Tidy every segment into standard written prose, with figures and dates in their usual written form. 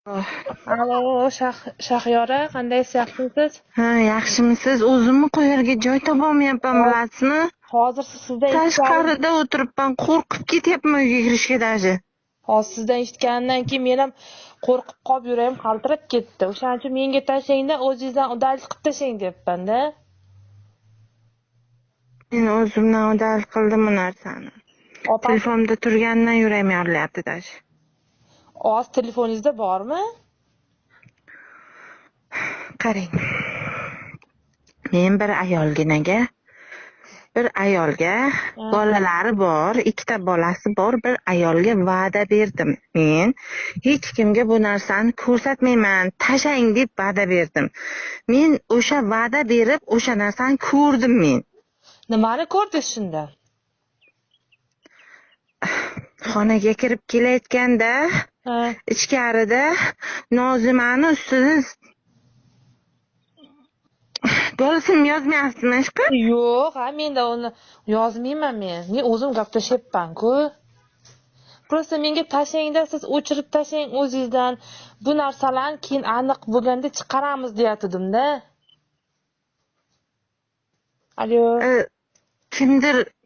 Alo, Shahyora, qandaysiz, yaxshimisiz? Ha, yaxshimisiz? O'zimni qo'yarga joy topolmayapman, bilasizmi? Hozir sizdan tashqarida o'tiribman, qo'rqib ketyapman uyga kirishga даже. Hozir sizdan eshitganimdan keyin men ham qo'rqib qolib, yuragim qaltirab ketdi. O'shaning uchun menga tashlangda, o'zingizdan udalch qilib tashlang deyapman-da. Men o'zimdan udalch qildim bu narsani. Telefonda turganidan yuragim yorilyapti даже. Hozir telefoningizda bormi? Qarang. Men bir ayolginaga, bir ayolga bolalari bor, ikkita bolasi bor, bir ayolga va'da berdim. Men hech kimga bu narsani ko'rsatmayman, tashlang deb va'da berdim. Men o'sha va'da berib, o'sha narsani ko'rdim men. Nimani ko'rdingiz shunda? Xonaga kirib kelayotganda ichkarida Nozimani ustida Bolasim yozmayapsizmi ishqi? Yo'q, ha, menda uni yozmayman men. Men o'zim gaplashyapman-ku. Prosta menga tashlangda, siz o'chirib tashlang o'zingizdan. Bu narsalarni keyin aniq bo'lganda chiqaramiz deyatdim-da. Alo.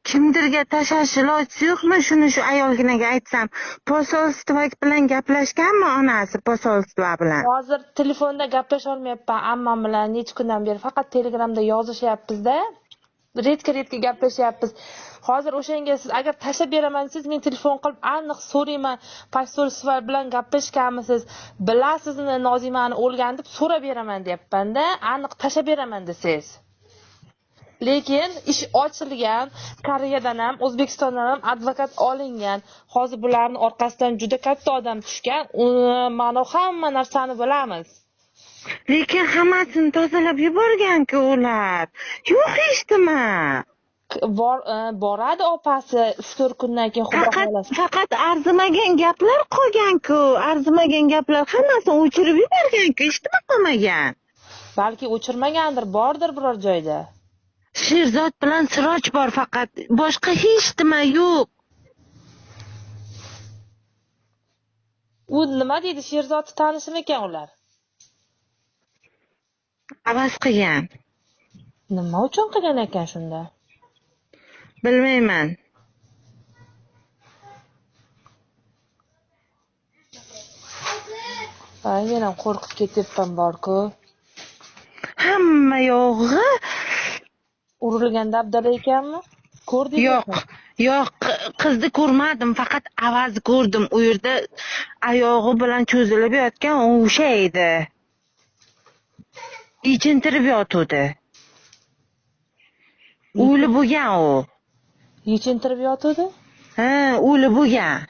Kimdirga tashlash iloji yo'qmi? Shuni shu ayolginaga aytsam, posolstvo bilan gaplashganmi onasi posolstvo bilan? Hozir telefonda gaplasha olmayapman ammam bilan necha kundan beri faqat Telegramda yozishyapmiz-da. Redka-redka gaplashyapmiz. Hozir o'shanga siz agar tashlab beraman desangiz, men telefon qilib aniq so'rayman, posolstvo bilan gaplashganmisiz, bilasizmi Nozimani o'lgan deb so'rab beraman deyapman-da, aniq tashlab beraman desangiz. Lekin ish ochilgan, Koreyadan ham, O'zbekistondan ham advokat olingan. Hozir bularning orqasidan juda katta odam tushgan. Mana hamma narsani bilamiz. Lekin hammasini tozalab yuborgan-ku ular. Yo'q hech nima. Boradi opasi 3-4 kundan keyin xudo xolasa. Faqat arzimagan gaplar qolgan-ku. Arzimagan gaplar hammasini o'chirib yuborgan-ku, hech nima qolmagan. Balki o'chirmagandir, bordir biror joyda. Sherzod bilan Siroj bor faqat, boshqa hech nima yo'q. U nima deydi, Sherzodni tanishimikan ular? Havas qilgan. Nima uchun qilgan ekan shunda? Bilmayman. Ay, men ham qo'rqib ketyapman bor-ku. Hamma yog'i urilgan dabdala ekanmi? Ko'rdingizmi? Yo'q, yo'q, qizni ko'rmadim, faqat avazni ko'rdim. U yerda oyog'i bilan cho'zilib yotgan o'sha edi. Yechintirib yotuvdi. O'li bo'lgan u. Yechintirib yotuvdi? Ha, o'li bo'lgan.